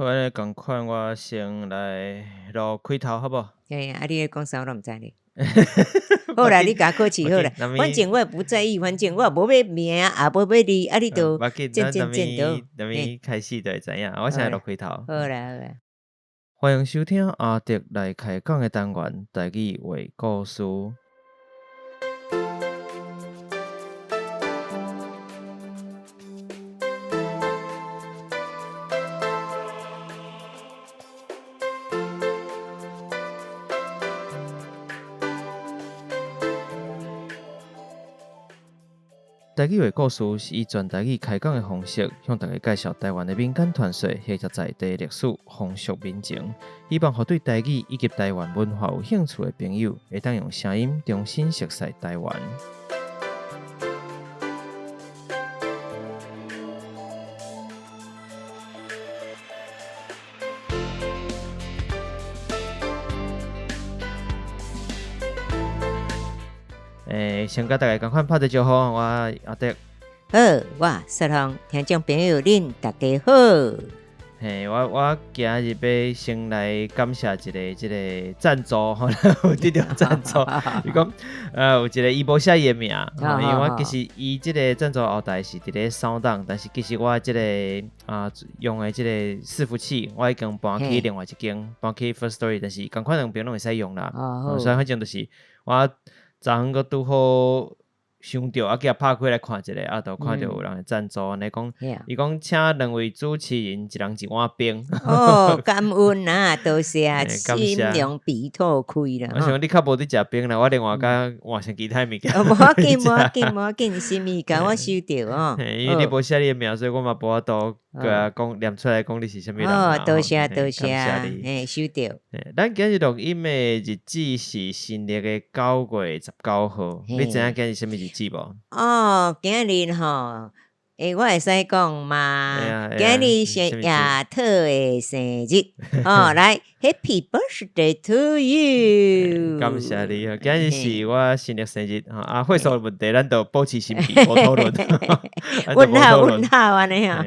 好，按呢仝款，我先來落開頭，好無？嘿，啊，你咧講啥我攏毋知咧。好啦，你共考試好啦，反正我也不在意，反正我也無欲名，也無欲字，啊，你就剪剪剪就。咱們開始就會知影，我先來落開頭。好啦好啦。歡迎收聽阿德來開講的單元，台語話故事。台語話故事是以全台語開講的方式，向大家介紹台灣的民間傳說或者在地歷史、風俗民情，希望予對台語以及台灣文化有興趣的朋友，會當用聲音重新熟悉台灣。欸，先佮大家仝款拍一招呼，我阿德。好，我雪紅，聽眾朋友恁大家好。嘿，我今日欲先來感謝一个這个贊助吼，有得著贊助。伊講，有一个伊無寫伊的名，因為我其實伊這个贊助後台是佇咧 SoundOn，但是其實我這个用的這个伺服器，我已經搬去另外一間，搬去 Firstory，但是仝款兩邊攏會使用啦。所以反正就是我昨昏閣拄好想著，啊，去拍開來看一下，啊，就看著有人的贊助，按呢講，伊講請兩位主持人一人一碗冰。哦，感恩啊，多謝，心涼鼻頭開啦。我想你較無佇食冰啦，我另外閣換成其他物件。無要緊，無要緊，無要緊，心意共我收著哦。因為你無寫你的名，所以我嘛無法度共講念出來講你是啥物人。哦，多謝多謝，嘿，收著。咱今日錄音的日子是新曆的9月19號，你知影今日啥物日子無？哦，今日吼，欸，我會使講嗎？今日是亞特的生日，哦，來，Happy birthday to you！感謝你，今日是我新曆生日，啊，歲數問題，咱就保持神秘，無討論。問號問號按呢啊？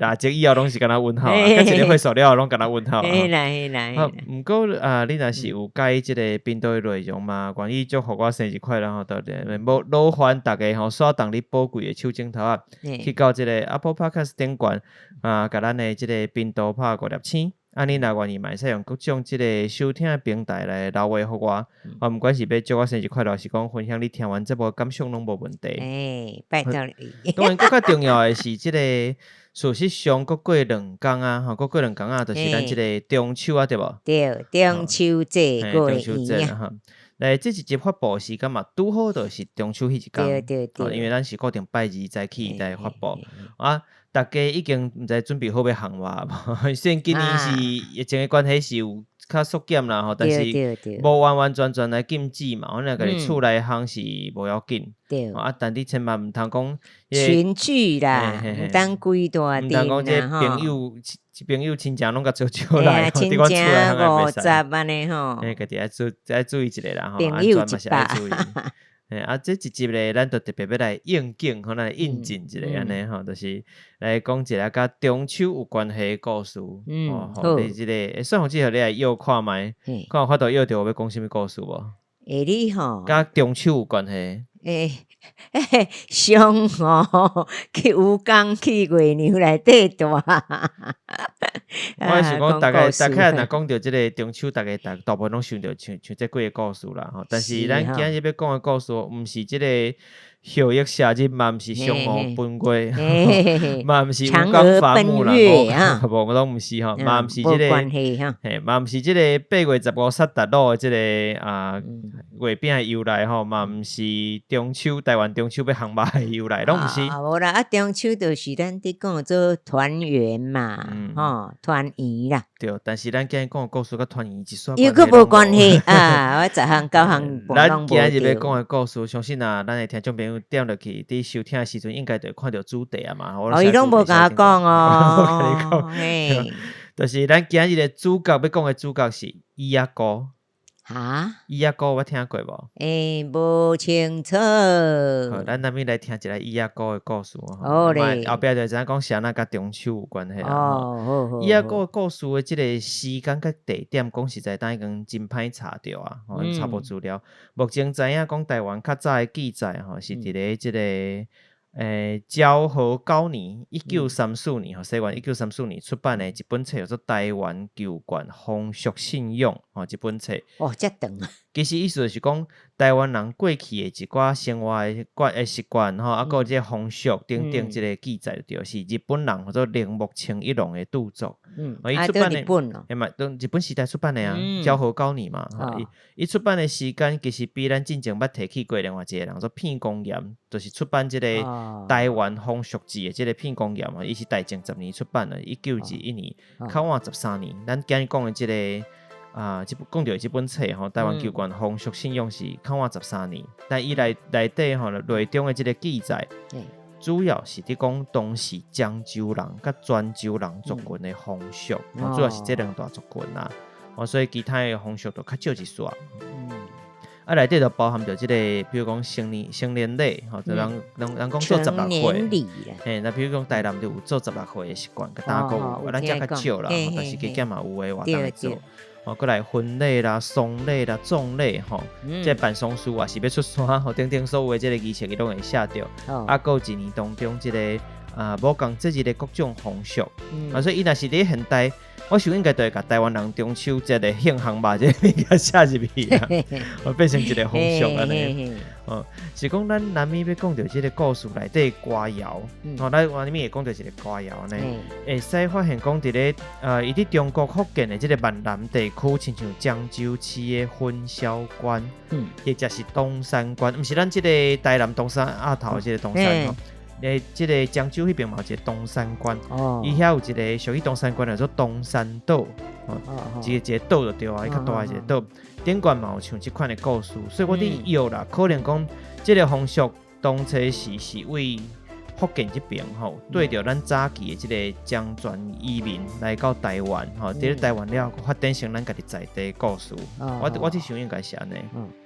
六集以後攏是敢若問號，佮一個歲數了後攏敢若問號。嘿啦嘿啦。毋過啊，你若是有佮意這个頻道的內容嘛，願意祝福我生日快樂吼，對無勞煩大家吼，刷動你寶貴的手指頭仔，去到這个 Apple Podcast 頂懸啊，共咱的這个頻道拍五粒星。啊，你若願意嘛，會使用各種這个收聽的平台來留話予我。啊，毋管是欲祝我生日快樂，抑是講分享你聽完節目的感想，攏無問題。欸，拜託你。當然，閣較重要的是，這个事實上，閣過兩工啊，吼，閣過兩工啊，就是咱這个中秋啊，對無？對，中秋節過圓啊。來，這一集發布時間嘛，拄好就是中秋彼一工。對對對。因為咱是固定拜二早起來發布啊。大家已經毋知準備好欲烘肉無？雖然今年是疫情的關係是有較縮減啦吼，但是無完完全全來禁止嘛。阮家己厝內烘是無要緊。啊，但你千萬毋通講群聚啦，毋通規大毋通講這朋友、朋友親情攏共招招來，親情五十按呢吼。嘿，家己愛注意一下啦吼，朋友一百。嘿，啊，這一集咧，咱就特別欲來應景，吼，來應景一下按呢吼，就是來講一个佮中秋有關係的故事。嗯，好。你這个，算好之後你來臆看覓，看有法度臆著我欲講啥物故事無？欸，你吼，佮中秋有關係。欸，嫦娥去吳剛去月娘內底住。我想講，大概大概若講著這个中秋，大家大部分攏想著像像這幾个故事啦吼。但是咱今日欲講的故事，毋是這个后羿射日，嘛毋是嫦娥奔月，嘛毋是吳剛伐木啦，無攏毋是吼，嘛毋是這个，嘿，嘛毋是這个8月15薩達魯的這个啊月餅的由來吼，嘛毋是中秋台灣中秋欲烘肉的由來，攏毋是。啊，無啦，啊中秋就是咱佇講做團圓嘛，吼，團圓啦。對，但是咱今日講的故事佮團圓一絲又閣無關係啊！我十項九項咱今日欲講的故事，相信啊，咱的聽眾朋友點入去佇收聽的時陣，應該就會看著主題啊嘛。哦，伊攏無共我講哦。無共你講。就是咱今日的主角欲講的主角是椅仔菇。哈？椅仔姑捌聽過無？欸，無清楚。好，咱咱咪來聽一下椅仔姑的故事。好咧。後壁就知影講是按怎佮中秋有關係啦。哦，好好。椅仔姑的故事的這個時間佮地點，講實在，當已經真歹查著啊，吼，查無資料。目前知影講台灣較早的記載，吼，是佇咧這個昭和九年，1934年，吼，西元1934年出版的一本冊，叫做《臺灣舊慣風俗信仰》，吼，這本冊。哦，遮長啊！其實意思就是講，臺灣人過去的一寡生活的慣的習慣，吼，啊，閣有這個風俗等等，這個記載著是日本人叫做鈴木清一郎的著作。伊出版的，日本哦，欸嘛，日本時代出版的啊，昭和九年嘛，伊出版的時間其實比咱進前捌提起過另外一個人，做片岡岩，就是出版這個臺灣風俗誌的這個片岡岩啊，伊是大正十年出版的，1921年，較晚13年。咱今日講的這個啊，這本講著的這本冊吼，臺灣舊慣風俗信仰是較晚十三年，但伊內底吼內中的這個記載，主要是佇講當時漳州人佮泉州人族群的風俗，主要是這兩大族群啦。哦，所以其他的風俗就較少一絲。啊，內底就包含著這個，比如講成年禮，吼，就人講做十六歲，嘿，那比如講台南就有做十六歲的習慣，佮大家有，啊，咱遮較少啦，但是加減嘛有的活動會做。哦，閣來婚禮啦、喪禮啦、葬禮吼，這辦喪事也是欲出山吼，等等所有的這個儀式，伊攏會寫著。啊，閣有一年當中這個啊，無仝節日的各種風俗。啊，所以伊若是佇現代，我想應該就會共台灣人中秋節的慶項吧，這個物件寫入去啊，變成一個風俗按呢。哦，是講咱難免欲講著這個故事內底歌謠，吼，咱難免會講著一個歌謠呢。會使發現講佇咧，伊佇中國福建的這個閩南地區，親像漳州市的雲霄縣，或者是東山縣，毋是咱這個台南東山仔頭的這個東山吼。欸，這個漳州彼邊嘛有一個東山縣，伊遐有一個屬於東山縣，叫做東山島，一個一個島就對啊，伊較大一個島。頂懸嘛有像這款的故事，所以我佇臆啦，可能講這個風俗當初是為福建這邊吼，對著咱早期的這個漳泉移民來到台灣吼，佇咧台灣了後發展成咱家己在地的故事。我佇想應該是按呢。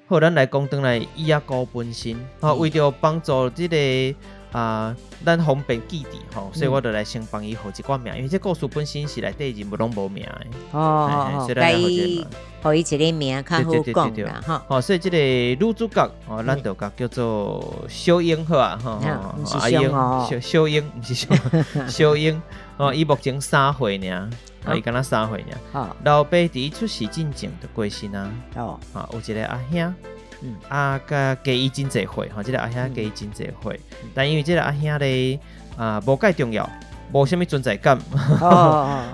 好，咱來講轉來椅仔姑本身，吼，為著幫助這個啊，咱方便記佇吼，所以我就來先幫伊號一寡名，因為這故事本身是內底人物攏無名的。哦，共伊予伊一個名較好講啦，吼。吼，所以這個女主角哦，咱就共叫做小英好啊，吼，阿英，小英，毋是小小英，哦，伊目前3歲爾，伊敢若三歲爾。老爸佇伊出世進前就過身啊。哦，啊，有一個阿兄。啊，佮加伊真濟歲，吼，這個阿兄加伊真濟歲，但因為這個阿兄咧，啊，無蓋重要，無啥物存在感，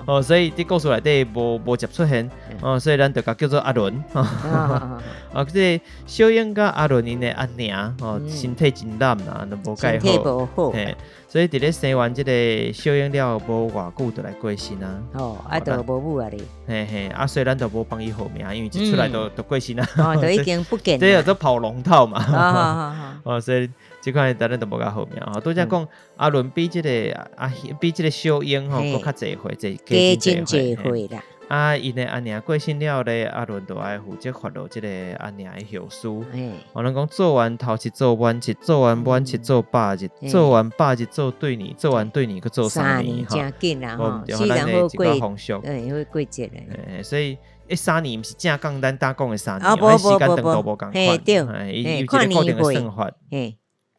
哦，所以佇故事內底無捷出現，哦，所以咱就共叫做阿倫，啊，這個小英佮阿倫𪜶的阿娘，哦，身體真懶啦，都無蓋好，嘿，所以佇咧生完這個小英了後，無偌久就來過身啊，哦，啊，就無母啊咧，嘿嘿，啊，所以咱就無幫伊號名，因為一出來就過身啊，哦，就已經不見，這叫做跑龍套嘛，哦，所以這款咱就無共號名，吼，拄才講阿倫比這個阿比這個小英吼，閣較濟歲，濟加真濟歲啦。啊，𪜶的阿娘過身了咧，阿倫就愛負責發落這個阿娘的後事。我攏講做完頭七，做晚七，做完晚七，做百日，做完百日做對年，做完對年閣做三年。三年真緊啦吼，死人好過，對，好過節咧。所以，欸，三年毋是正講咱呾講的三年，彼時間長度無仝款，伊有一個固定的算法。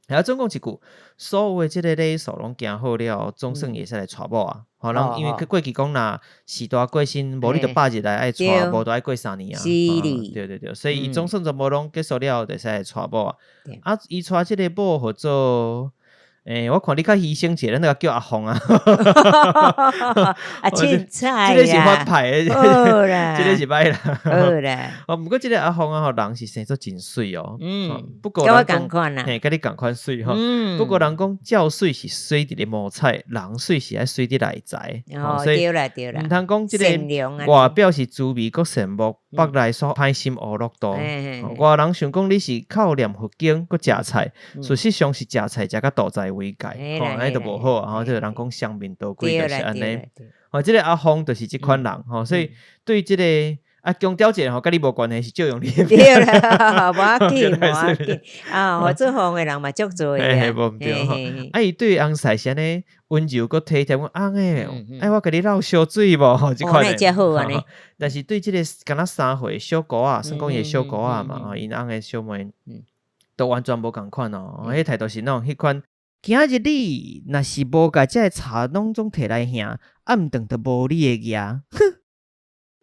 啊，總講一句，所有的這個禮數攏行好了，總算會使來娶某啊。吼，人因為過去講若序大過身，無你就百日來愛娶，無就愛過三年啊。對對對，所以伊總算全部攏結束了，就會使來娶某啊。啊，伊娶這個某號做。欸，我看你較犧牲者，咱就叫阿鳳啊。啊，凊彩這個是反派的，這個是歹啦。好啦。哦，毋過這個阿鳳啊，吼，人是生做真媠哦。不過佮我仝款啦。嘿，佮你仝款媠吼。不過人講鳥媠是媠佇咧毛彩，人媠是愛媠佇內在。哦，對啦對啦。毋通講這個外表是慈眉閣善目，腹內煞歹心烏樂肚。外人想講你是口念佛經閣食菜，事實上是食菜食甲肚在為界，吼，按呢就無好啊！吼，這個人講雙面刀鬼就是按呢。吼，這個阿鳳就是這款人，吼，所以對這個啊，強調一下吼，佮你無關係，是借用你的名。對啦，無要緊，無要緊。啊，合作方的人嘛足濟的。無毋對吼。啊，伊對翁婿是按呢溫柔閣體貼，講翁欸，愛我共你摎燒水無？吼，這款的。好按呢。但是對這個敢若3歲小姑仔，算講伊的小姑仔嘛，吼，𪜶翁的小妹，都完全無仝款哦。彼態度是那種彼款。今仔日你若是無共這个柴攏總提來爾，暗頓就無你的額。哼！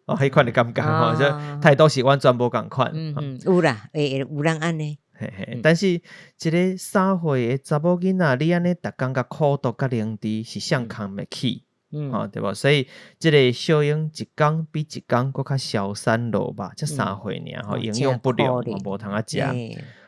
哦，彼款的感覺吼，這態度是完全無仝款。嗯嗯，有啦，會有人按呢。嘿嘿，但是一个3歲的查某囡仔，你按呢逐工共苦毒佮靈智，是誰扛袂起？吼，對無？所以這个小英一工比一工閣較消瘦落肉，才3歲爾吼，營養不良，無通啊食。啊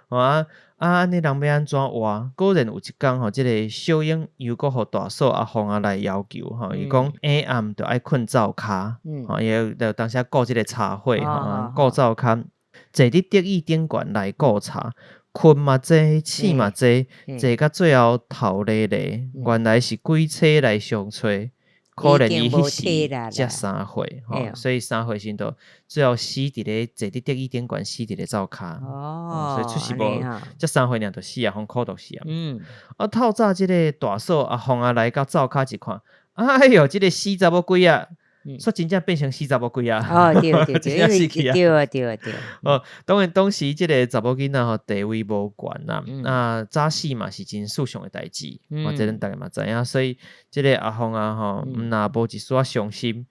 啊！按呢人欲按怎活？果然有一工吼，這个小英又閣予大嫂阿鳳仔來要求吼，伊講下暗著愛睏灶跤，吼，伊就當時顧這个柴火吼，顧灶跤，坐佇竹椅頂懸來顧柴，睏嘛濟，醒嘛濟，坐到最後頭咧咧，原來是鬼車來相催。可憐伊彼時才3歲，吼，所以3歲時就最後死佇咧坐佇竹椅頂懸，死佇咧灶跤。哦，所以出世無才3歲爾就死啊，予苦毒死啊。啊，透早這个大嫂阿鳳仔來到灶跤一看，哎喲，這个死查某鬼仔，煞真正變成死查某鬼仔。哦，對對對，因為對啊對啊對。哦，當然當時這个查某囡仔吼地位無懸啦，啊早死嘛是真肃常的代誌，哦，這咱逐家嘛知影，所以這个阿鳳仔吼，毋若無一絲仔傷心，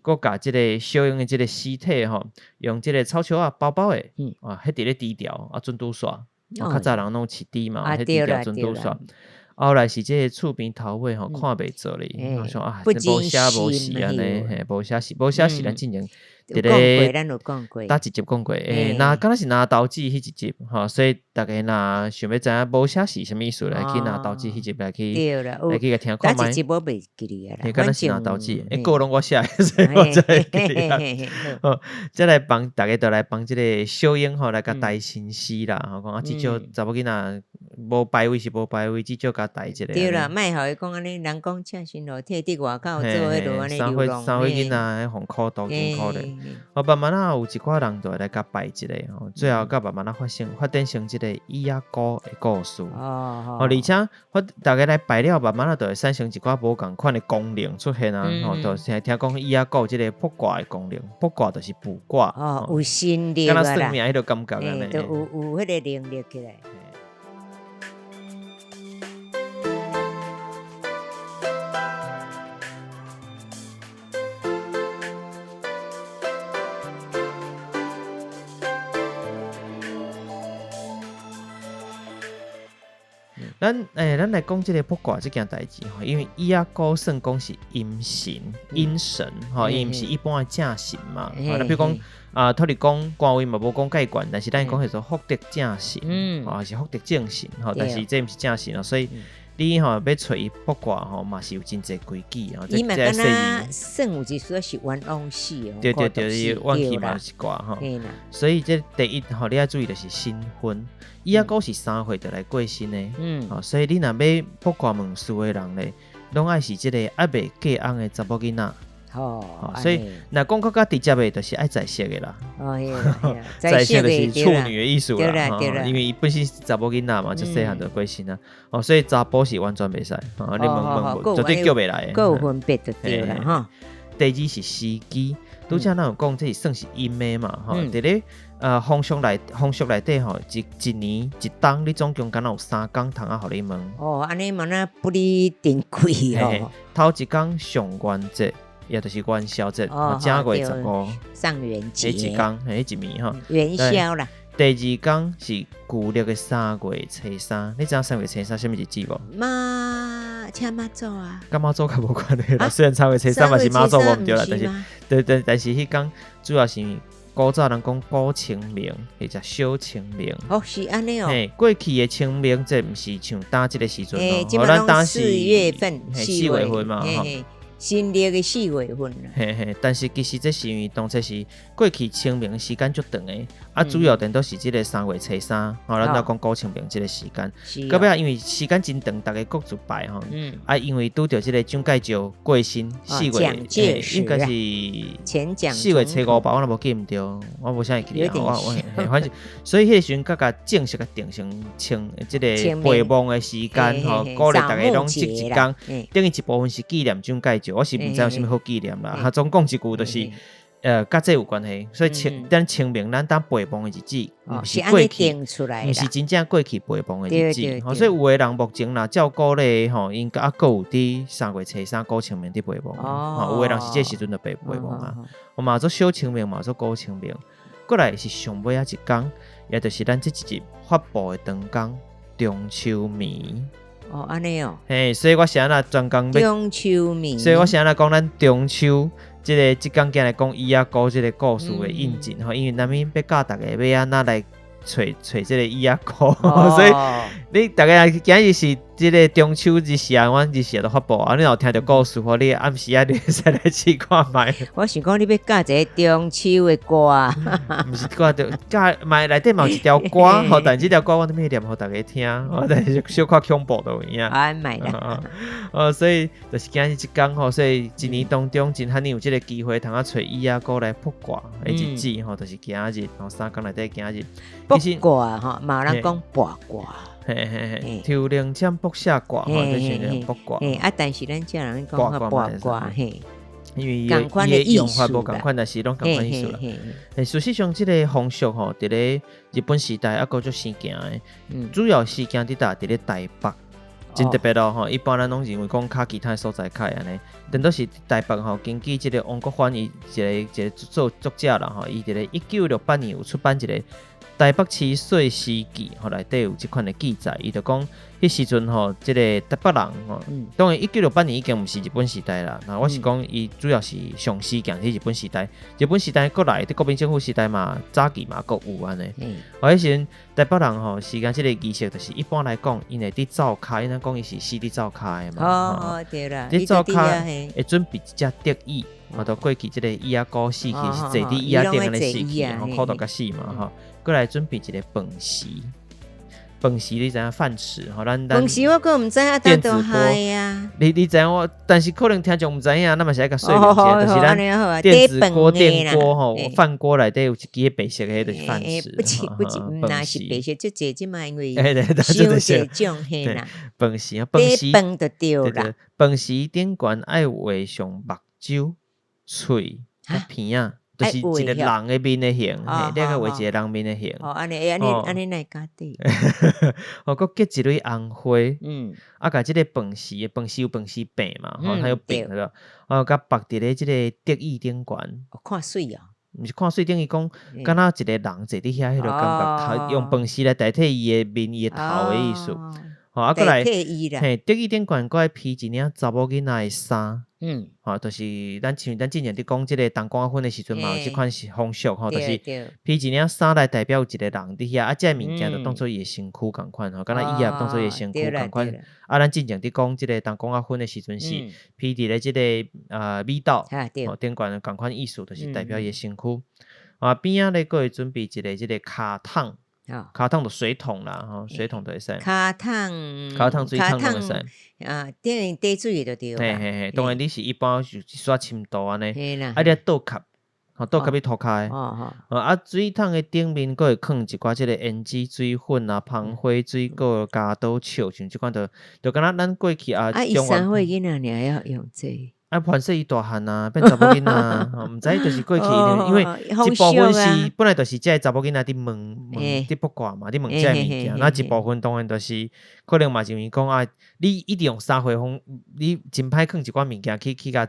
閣共這个小英的這个屍體吼，用這个草蓆仔包包的，啊，彼佇咧豬牢啊，准拄煞，較早人攏飼豬嘛，彼豬牢准拄煞。後來是這个厝邊頭尾吼看袂做咧，想啊，無寫無死按呢，嘿，無寫死，無寫死，咱進前佇咧搭一集講過，欸，若敢若是拿刀子彼一集吼，所以逐家若想欲知影無寫死啥物意思，來去拿刀子彼集來去來去共聽看覓。一集我袂記得啊，嘿，敢若是拿刀子，欸，歌攏我寫的，所以我才會記得啊。好，再來幫逐家都來幫這个小英吼來共代身死啦，吼，講啊，至少查某囡仔無排位是無排位，至少共代一下。對啦，莫予伊講按呢，人講赤身露體佇外口做彼落按呢流浪。3歲囡仔予苦毒真可憐。哦，慢慢仔有一寡人就會來共拜一下吼，最後到慢慢仔發生發展成這个椅仔姑的故事。哦，而且發逐家來拜了，慢慢仔就會產生一寡無仝款的功能出現啊。吼，就聽聽講椅仔姑有這个卜卦的功能，卜卦就是卜卦。哦，有神力啦。敢若算命彼个感覺按呢。就有有彼个能力起來。咱欸，咱來講這个卜卦這件代誌吼，因為椅仔姑算講是陰神，陰神吼，伊毋是一般的正神嘛。啊，比如講啊，土地公官位嘛無講蓋懸，但是咱講彼個福德正神，啊是福德正神吼，但是這毋是正神哦，所以你吼欲揣伊卜卦吼，嘛是有真濟規矩吼。伊嘛敢若算有一說是冤枉死哦，對對對，伊冤氣嘛是掛吼。所以這第一吼，你愛注意就是身份。椅仔姑是3歲就來過身的，吼，所以你若欲卜卦問事的人咧，攏愛是這个猶未嫁翁的查某囡仔。哦，所以若講較較直接的，就是愛在色的啦。哦，在色就是處女的意思啦。因為伊本身是查某囡仔嘛，就細漢就過身啊。哦，所以查埔是完全袂使，你問問，絕對叫袂來。閣有分別就對啦，吼。第二是時機，拄才咱有講，這是算是陰的嘛，吼。佇咧風俗內，風俗內底吼，一一年一冬，你總共敢若有三工通啊，予你問。哦，按呢嘛若不離定規哦。頭一工上元節，也就是元宵節，正月15。上元節。彼一工，彼一暝吼。元宵啦。第二工是舊曆的3月初三，你知影3月初三啥物日子無？媽，請媽祖啊。佮媽祖較無關係啦，雖然3月初三嘛是媽祖無毋對啦，但是，對對，但是彼工主要是古早人講古清明，或者小清明。哦，是按呢哦。嘿，過去的清明節毋是像今這个時陣哦，咱當四月份， 4月份嘛，吼。新曆的4月份啦。嘿嘿，但是其實這是因為當初是過去清明時間足長的，啊，主要顛倒是這個3月初3，吼，咱都講古清明這個時間。到尾仔因為時間真長，逐家各自拜吼，啊，因為拄著這個蔣介石過身，四月，應該是4月初5吧，我若無記毋著，我無啥會記得，我反正，所以彼個時陣閣共正式共定成清這個陪墓的時間吼，鼓勵逐家攏這一工，等於一部分是紀念蔣介石。我是毋知有啥物好紀念啦，哈，總講一句就是，佮這有關係，所以清咱清明咱當陪墓的日子，毋是過去，毋是真正過去陪墓的日子，所以有的人目前若照古禮吼，𪜶猶閣有佇3月初3古清明佇陪墓，吼，有的人是這時陣就陪陪墓啊，我嘛做小清明嘛做古清明，過來是上尾仔一工，也就是咱這一集發布的當工中秋暝。哦，按呢哦。嘿，所以我是按怎專工中秋暝。所以我是按怎講咱中秋這个這工今來講椅仔菇這个故事的引進吼，因為咱欲教逐家欲按怎來揣揣這个椅仔菇，所以你逐家今日是這个中秋日時啊，阮日時都發布啊，你若有聽著故事，吼，你暗時啊，你會使來試看覓。我想講你欲教一个中秋的歌，毋是歌，就教嘛內底嘛有一條歌吼，但這條歌我欲念予逐家聽，但是小可恐怖都有影。啊，莫啦。哦，所以就是今日這工吼，所以一年當中真罕有這个機會通啊揣椅仔菇來卜卦的日子吼，就是今日吼，三工內底今日。卜卦吼，嘛有人講卜卦。嘿嘿嘿，抽靈籤卜下卦吼，就是卜卦。啊，但是咱遮人講卜卦嘿，因為伊的用法無仝款，但是攏仝款意思啦。事實上，這个風俗吼，佇咧日本時代猶閣足盛行的，主要時間佇佗？佇咧台北，真特別咯吼。一般咱攏認為講較其他所在較會按呢，顛倒是台北吼，根據這个王國藩伊一个一个作作者啦吼，伊佇咧1968年有出版一个台北市歲時記吼，內底有這款的記載，伊就講彼時陣吼，這个台北人吼，當然1968年已經毋是日本時代啦。那我是講伊主要是上時間佇日本時代，日本時代過來佇國民政府時代嘛，早期嘛閣有按呢。哦，彼時陣台北人吼，時間這个儀式，就是一般來講，𪜶會佇灶跤，𪜶講伊是死佇灶跤的嘛。哦，對啦，佇灶跤會準備一隻竹椅，吼，就過去這个椅仔菇死去是坐佇椅仔頂按呢死去，吼，苦毒共死嘛，吼。閣來準備一个飯匙，飯匙你知影飯匙吼？咱飯匙我閣毋知影，電子鍋啊。你知影我，但是可能聽眾毋知影，咱嘛是愛共說明一下，就是咱電子鍋、電鍋吼，飯鍋內底有一支白色的，就是飯匙。不是不是，毋若是白色，足濟這擺因為傷濟種嘿啦。飯匙啊，飯匙飯就對啦。飯匙頂懸愛畫上目睭、喙、鼻仔。就是一个人的面的形，嘿，你愛畫一個人面的形。哦，按呢，按呢，按呢，哪會敢對？哦，閣結一蕊紅花，啊，共這个飯匙，飯匙有飯匙柄嘛，吼，它有柄對無？哦，共縛佇咧這个竹椅頂懸。看媠哦。毋是看媠，等於講，敢若一個人坐佇遐，彼个感覺，用飯匙來代替伊的面、伊的頭的意思。吼，啊，閣來，嘿，竹椅頂懸閣愛披一領查某囡仔的衫。吼，就是咱像咱之前佇講這个冬瓜粉的時陣嘛，有這款是風俗吼，就是披一領衫來代表有一個人佇遐，啊，這个物件就當做伊的身軀仝款吼，敢若椅仔當做伊的身軀仝款。啊，咱之前佇講這个冬瓜粉的時陣是披佇咧這个米斗吼頂懸仝款意思，就是代表伊的身軀。啊，邊仔咧閣會準備一个這个跤桶。跤桶就水桶啦，吼，水桶就會使。跤桶，跤桶水桶攏會使。啊，等於貯水就對啦。嘿嘿嘿，當然你是一般就一撮深度按呢，啊，你倒吸，吼，倒吸去塗跤的。啊，水桶的頂面閣會囥一寡這个胭脂水粉啊、芳花水果、鉸刀笑，像這款就就敢若咱過去啊。啊，伊3歲囡仔爾要用這個。啊，凡勢伊大漢啊，變查某囡仔，吼，毋知就是過去，因為一部分是本來就是這个查某囡仔佇問問佇卜卦嘛，佇問這个物件，那一部分當然就是可能嘛是因為講啊，你一直用三歲方，你真歹囥一寡物件去去共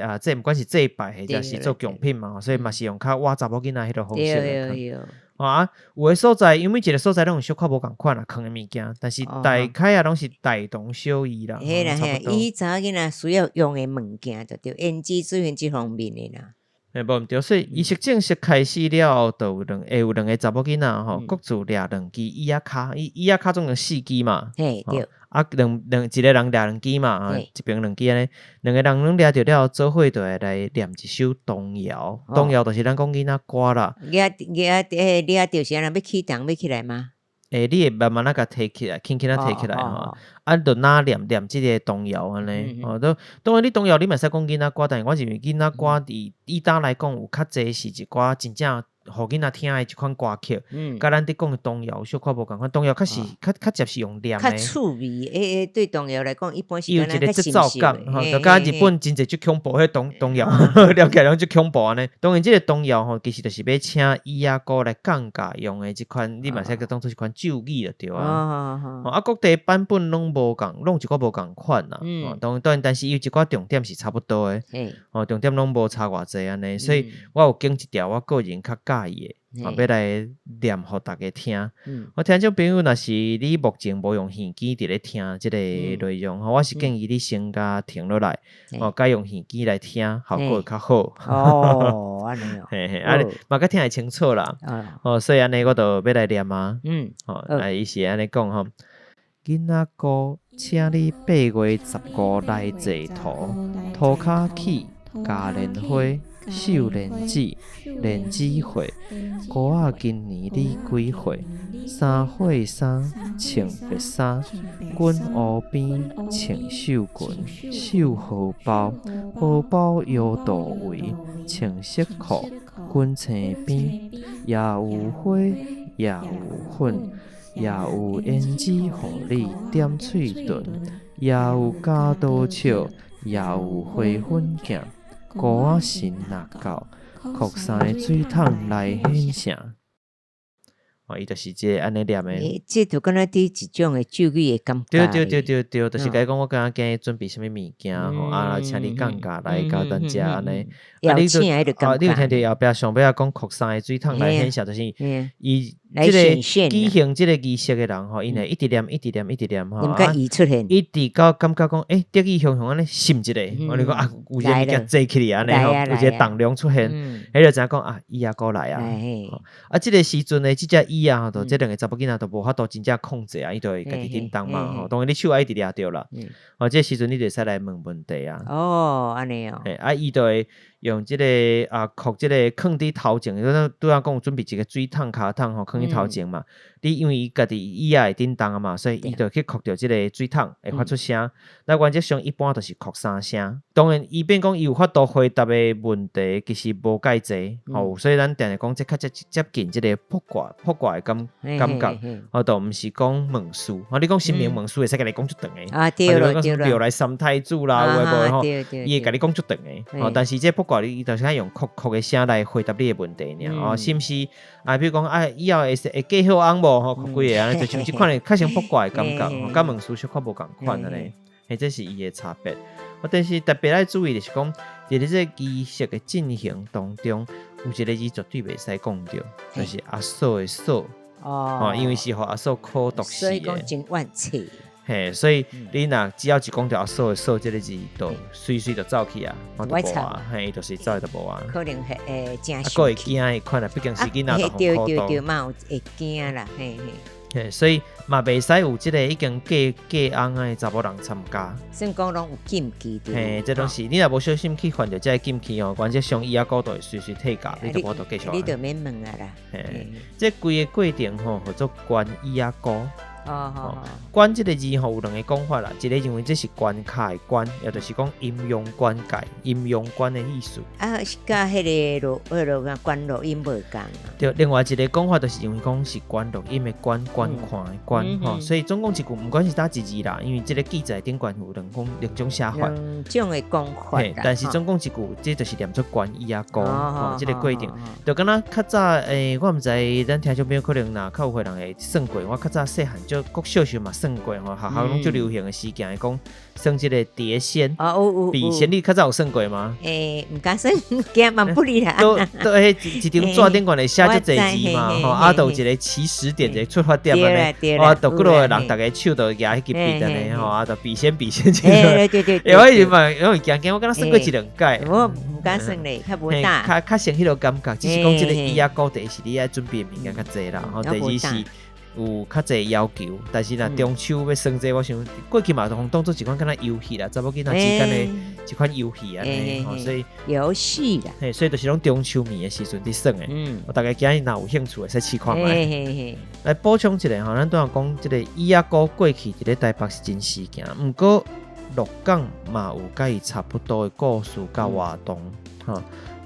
啊，這毋管是祭拜或者是做貢品嘛，所以嘛是用較倚查某囡仔彼个方式來囥。啊，有的所在，因為每一个所在攏有小可無仝款啦，囥的物件，但是大概啊攏是大同小異啦。嘿啦嘿，伊查某囡仔需要用的物件就對，胭脂水粉這方面的啦。嘿，無毋對，所以儀式正式開始了後，就有兩會有兩个查某囡仔吼，各自掠兩支椅仔跤，椅椅仔跤總共四支嘛，啊，兩兩一个人掠兩支嘛，啊，一邊兩支按呢，兩个人攏掠著了後，做伙就會來念一首童謠，童謠就是咱講囡仔歌啦。掠掠欸掠著是按怎欲起動欲起來嗎？欸，你會慢慢仔共提起來，輕輕仔提起來吼，啊，就若念念這个童謠按呢，吼，都當然你童謠你嘛會使講囡仔歌，但是我認為囡仔歌佇以今來講有較濟是一寡真正予囡仔聽的一款歌曲，佮咱佇講的童謠小可無仝款，童謠較是較較捷是用念的，較趣味，欸欸，對童謠來講，一般是伊有一個節奏感，吼，就佮日本真濟足恐怖彼童童謠，念起來攏足恐怖按呢。當然，這個童謠吼，其實就是欲請椅仔姑來降駕用的這款，你嘛會使當做一款咒語就對啊。啊，各地版本攏無仝，攏有一寡無仝款啦。當然，當然，但是伊有一寡重點是差不多的，吼，重點攏無差偌濟按呢。所以我有揀一條我個人較佮意的，欲來念予大家聽。我聽眾朋友，若是你目前無用耳機佇咧聽這个內容吼，我是建議你先共停落來，哦，改用耳機來聽，效果會較好。哦，按呢哦。嘿嘿，啊，嘛較聽會清楚啦。哦，所以按呢，我就欲來念啊。吼，啊，伊是按呢講吼：囡仔姑，請你8月15來坐塗，塗跤起，嘉蓮花，繡蓮子，蓮子會。姑仔今年你幾歲？三歲衫，穿白衫，滾烏邊，穿繡裙，繡荷包，荷包腰肚圍，穿色褲，滾青邊，也有花，也有粉，也有胭脂，予你點喙唇，也有鉸刀笑，也有花粉鏡。姑仔神若到，擴三个水桶來獻聖。哦，伊就是這个按呢念的。欸，這就敢若佇一種的咒語的感覺。對對對對對，就是共伊講，我敢若今日準備啥物物件吼，啊，請你降駕來共咱遮按呢。啊，你就啊，你有聽著後壁上尾仔講擴三个水桶來獻聖，就是伊這个舉行這个儀式的人吼，𪜶會一直念，一直念，一直念吼，啊，一直到感覺講，欸，得意雄雄按呢爍一下，我你講啊，有一个物件坐起來按呢吼，有一个動量出現，彼就知影講啊，椅仔姑來啊，啊，這个時陣呢，這隻椅仔吼，就這兩个查某囡仔都無法度真正控制啊，伊就會家己振動嘛，吼，當然你手愛一直掠著啦，哦，這个時陣你就會使來問問題啊。哦，按呢哦。嘿，啊，伊就會用這个啊，擴這个囥佇頭前，拄仔講有準備一个水桶、跤桶吼，囥佇頭前嘛。你因為伊家己椅仔會振動啊嘛，所以伊就去擴著這个水桶會發出聲。那原則上一般就是擴三聲。當然，伊變講伊有法度回答的問題，其實無蓋濟吼，所以咱定定講這較接接近這个卜卦卜卦的感感覺，哦，就毋是講問事。哦，你講神明問事會使共你講足長的。啊，對咯對咯。廟內三太子啦，有的無的吼，伊會共你講足長的。哦，但是這卜卦你就是愛用擴擴的聲來回答你的問題爾。哦，是毋是？啊，比如講啊，以後會會嫁好翁無？吼，擴幾个按呢，就像這款的較像卜卦的感覺，佮問事小可無仝款按呢。嘿，這是伊的差別。但是特別愛注意的是講，佇咧這個儀式的進行當中，有一个字絕對袂使講著，就是阿嫂的嫂。哦，因為是予阿嫂苦毒死的。所以講真怨氣。嘿，所以你若只要一講著阿嫂的嫂這个字，就隨隨就走去啊，就無啊，嘿，就是走就無啊。可能會會真啊，閣會驚彼款啊，畢竟是囡仔，就對對對，嘛有會驚啦，嘿嘿。嘿，所以嘛袂使有這个已經嫁嫁翁的查某人參加。算講攏有禁忌佇。嘿，這攏是你若無小心去犯著這个禁忌哦，原則上椅仔姑就會隨隨退駕，你就無法度繼續。你就免問啊啦。嘿，這規个過程吼，號做關椅仔姑。哦，關這个字吼有兩个講法啦，一个認為這是關卡的關，也就是講陰陽關界、陰陽關的意思。啊，是佮彼个錄、彼个觀落陰無仝啊。對，另外一个講法就是認為講是觀落陰的觀，觀看的觀吼，所以總共一句，毋管是佗一字啦，因為這个記載頂懸有兩種兩種寫法。兩種的講法。但是總共一句，這就是念做關椅仔姑吼，這个過程，就敢若較早，欸，我毋知咱聽眾朋友可能若較有歲人會算過，我較早細漢。就國小時嘛耍過吼，學校攏足流行的事件，講耍這個碟仙。哦，有有。筆仙，你較早有耍過嗎？欸，毋敢耍，驚萬不利啦。都都，彼一張紙頂懸會寫足濟字嘛，吼，啊，就有一個起始點，一個出發點按呢，哦，就幾落個人，逐个手就舉彼支筆按呢，吼，啊，就筆仙筆仙，對對對。欸，我以前嘛，因為驚驚，我敢若耍過一兩擺。我毋敢耍咧，較無膽。較較像彼個感覺，只是講這個椅仔鼓，第一是你愛準備的物件較濟啦，吼，第二是有較濟要求，但是若中秋欲耍這個，我想過去嘛，當當做一款敢若遊戲啦，查某囡仔之間的一款遊戲按呢，吼，所以遊戲啦，嘿，所以就是攏中秋暝的時陣佇耍的。我大家今日若有興趣，會使試看覓。來補充一下吼，咱拄仔講這個椅仔鼓過去佇咧台北是真時行，毋過鹿港嘛有佮伊差不多的故事佮活動，吼。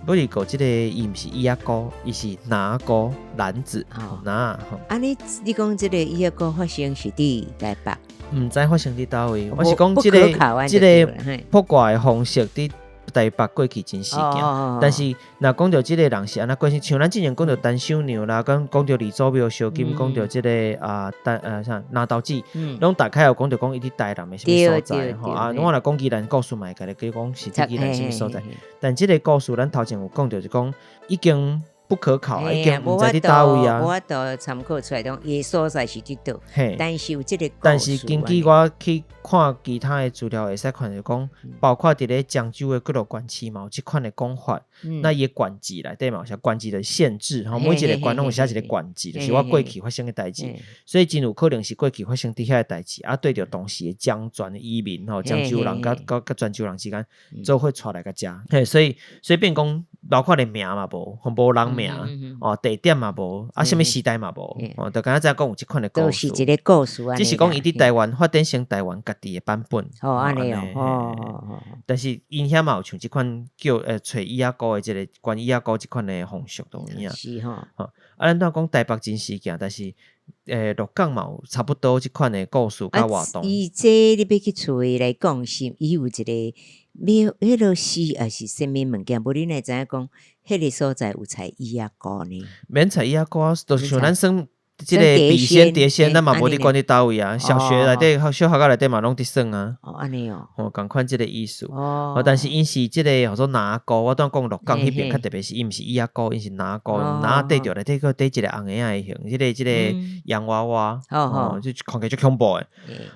不是講這個伊毋是椅仔鼓，伊是籃鼓籃子籃。啊，你講這個椅仔鼓發生是佇台北？毋知發生佇佗位，我是講這個這個卜卦的方式佇台北過去真時行，但是若講著這個人是按怎過身，像咱之前講著陳守娘啦，講講著呂祖廟燒金，講著這個啊陳啥林道子，攏大概有講著講伊佇台南的啥物所在吼啊。我若講宜蘭故事嘛會共你講是佇宜蘭啥物所在，但這個故事咱頭前有講著是講已經不可考啊，已經毋知佇佗位啊。無法度參考出來，講伊所在是佇佗，但是有這個。但是根據我去看其他的資料，會使看著講，包括佇咧漳州的幾落縣市嘛有這款的講法。那伊的縣志內底嘛有寫縣志的縣志，吼，每一個縣攏有寫一個縣志，就是我過去發生的代誌。所以真有可能是過去發生佇遐的代誌，啊，對著當時的漳泉移民吼，漳州人佮佮佮泉州人之間做伙帶來共遮。嘿，所以變講，包括連名嘛無，無人名，哦，地點嘛無，啊，啥物時代嘛無，哦，就敢若知影講有這款的故事。就是一個故事，只是講伊佇台灣發展成台灣家己的版本。哦，按呢哦，哦，但是𪜶遐嘛有像這款叫揣椅仔鼓的這個懸椅仔鼓這款的風俗都有影。是吼。啊，咱拄仔講台北真時行，但是鹿港嘛有差不多這款的故事佮活動。伊這你欲去揣來講是，伊有一個廟，彼落寺抑是啥物物件？無你哪會知影講，彼个所在有採椅仔鼓呢？免採椅仔鼓，就是像咱耍這個筆仙、碟仙，咱嘛無佇管佇佗位啊。小學內底、小學仔內底嘛攏佇耍啊。哦，按呢哦。哦，仝款這個意思。哦。但是𪜶是這個號做籃鼓，我拄仔講鹿港彼邊較特別是，伊毋是椅仔鼓，𪜶是籃鼓，籃綴著內底閣綴一個紅嬰仔的形，這個洋娃娃，哦，就看起來足恐怖的。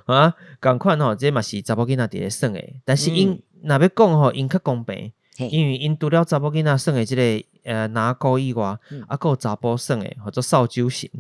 啊，仝款吼，這嘛是查某囡仔佇咧耍的，但是𪜶若欲講吼，𪜶較公平，因為𪜶除了查某囡仔耍的這個籃鼓以外，啊，閣有查埔耍的，號做掃帚神，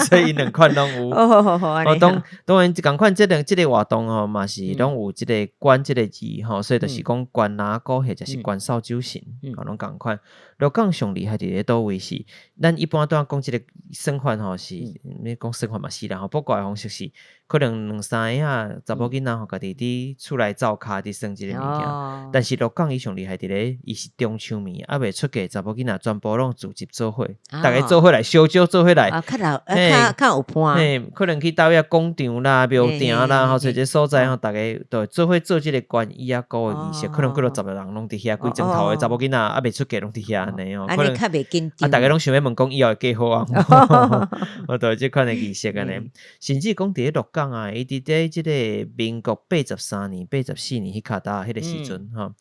所以𪜶兩款攏有。哦，當當然，仝款這兩這個活動吼，嘛是攏有這個懸這個字吼，所以就是講懸籃鼓或者是懸掃帚神，哦，攏仝款。鹿港上厲害佇咧佗位是，咱一般拄仔講這個耍法吼是，你講耍法嘛是啦吼，卜卦的方式是可能兩三个仔查某囡仔吼，家己佇厝內灶跤佇耍這個物件。但是鹿港伊上厲害佇咧，伊是中秋暝，猶未出嫁查某囡仔全部攏聚集做伙，逐家做伙來燒酒做伙來，較老，較較有伴。嘿，可能去佗位廣場啦、廟埕啦，吼，揣一個所在吼，逐家都做伙做這個懸椅仔鼓的儀式，可能幾落十個人攏佇遐，規庄頭的查某囡仔猶未出嫁攏佇遐按呢吼，可能啊，逐家攏想欲問講以後會嫁好啊無？哦，對，這款的儀式按呢，甚至講佇咧鹿港啊，伊佇咧這個民國83年、84年彼較早彼個時陣吼，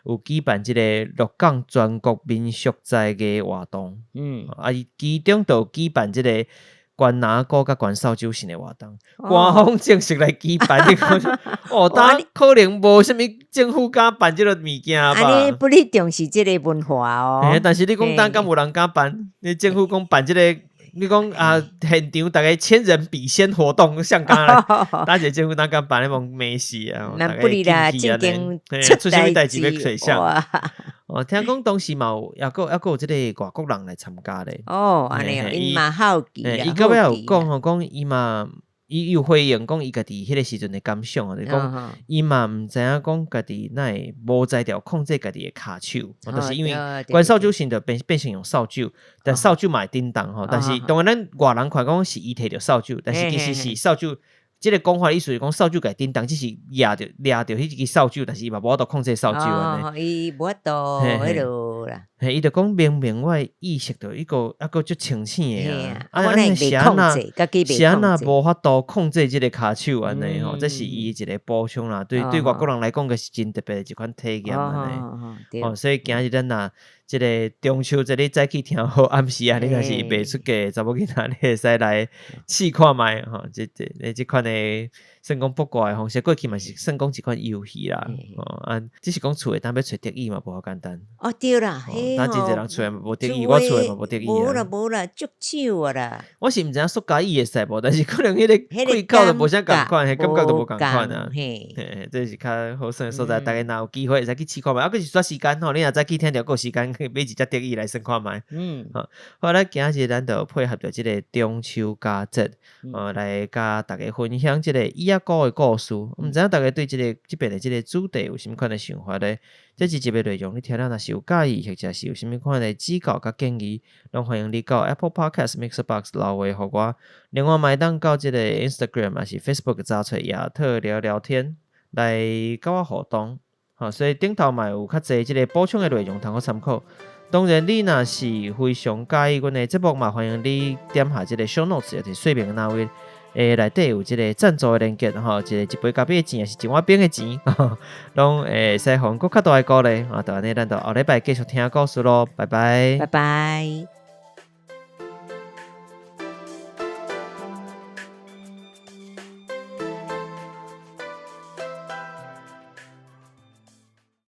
有舉辦這個鹿港全國民俗才藝活動，啊，伊其中就有舉辦這個懸籃鼓佮懸掃帚神的活動，官方正式來舉辦，你講哦，當可能無啥物政府敢辦這個物件吧？按呢不哩重視這個文化哦。但是你講當敢有人敢辦？你政府講辦這個，你講啊，現場逐家千人筆仙活動，誰敢來？當一個政府哪敢辦？你講沒事啊？那不哩啦，正經出啥物代誌欲揣誰？哦，聽講當時嘛有，猶閣猶閣有這個外國人來參加咧。哦，按呢，𪜶嘛好奇啊。伊到尾有講吼，講伊嘛，伊有回應講伊家己彼個時陣的感想，就是講伊嘛毋知影講家己哪會無才調控制家己的跤手，就是因為懸掃帚神就變變成用掃帚，但掃帚嘛會振動吼，但是當然咱外人看講是伊提著掃帚，但是其實是掃帚。這個講法意思是講掃帚共伊振動，只是掠著掠著彼一支掃帚，但是伊嘛無法度控制掃帚按呢。伊無法度彼落啦。嘿，伊就講明明我的意識就一個猶閣足清醒的啊，啊，我是按怎是按怎無法度控制這個跤手按呢吼，這是伊一個補充啦。對對外國人來講，閣是真特別的一款體驗按呢。哦，所以今日咱若這個中秋節你早起聽好暗時啊，你若是袂出嫁的查某囡仔，你會使來試看覓吼。這這這款的算講卜卦的方式，過去嘛是算講一款遊戲啦。哦，啊，只是講厝會當欲揣竹椅嘛，無遐簡單。哦，對啦，當真濟人厝內無竹椅，我厝內嘛無竹椅。無啦無啦，足少啊啦。我是毋知影塑膠椅會使無，但是可能彼個開口就無啥仝款，彼感覺就無仝款啊。嘿，這是較好耍的所在，大家若有機會會使去試看覓。啊，閣是煞時間吼，你若早起聽著閣有時間，去買一隻竹椅來耍看覓。好，好，咱今日咱就配合著這個中秋佳節，來佮大家分享這個椅仔菇的故事。毋知影大家對這個這遍的這個主題有啥物款的想法咧？這一集的內容你聽了若是有佮意，或者是有啥物款的指教佮建議，攏歡迎你到 Apple Podcast、Mixer Box 留話予我。另外，嘛會當到這個 Instagram 抑是 Facebook 查揣亞特聊聊天來佮我互動。好，所以頂頭嘛有較濟這個補充的內容通好參考。當然，你若是非常佮意阮的節目嘛，歡迎你點下這個 Show Notes，就是說明欄位。欸，內底有這個贊助的連結吼，一個一杯咖啡的錢，抑是一碗餅的錢，攏會使予阮閣較大的鼓勵。啊，就按呢，咱就後禮拜繼續聽故事囉，拜拜。拜拜。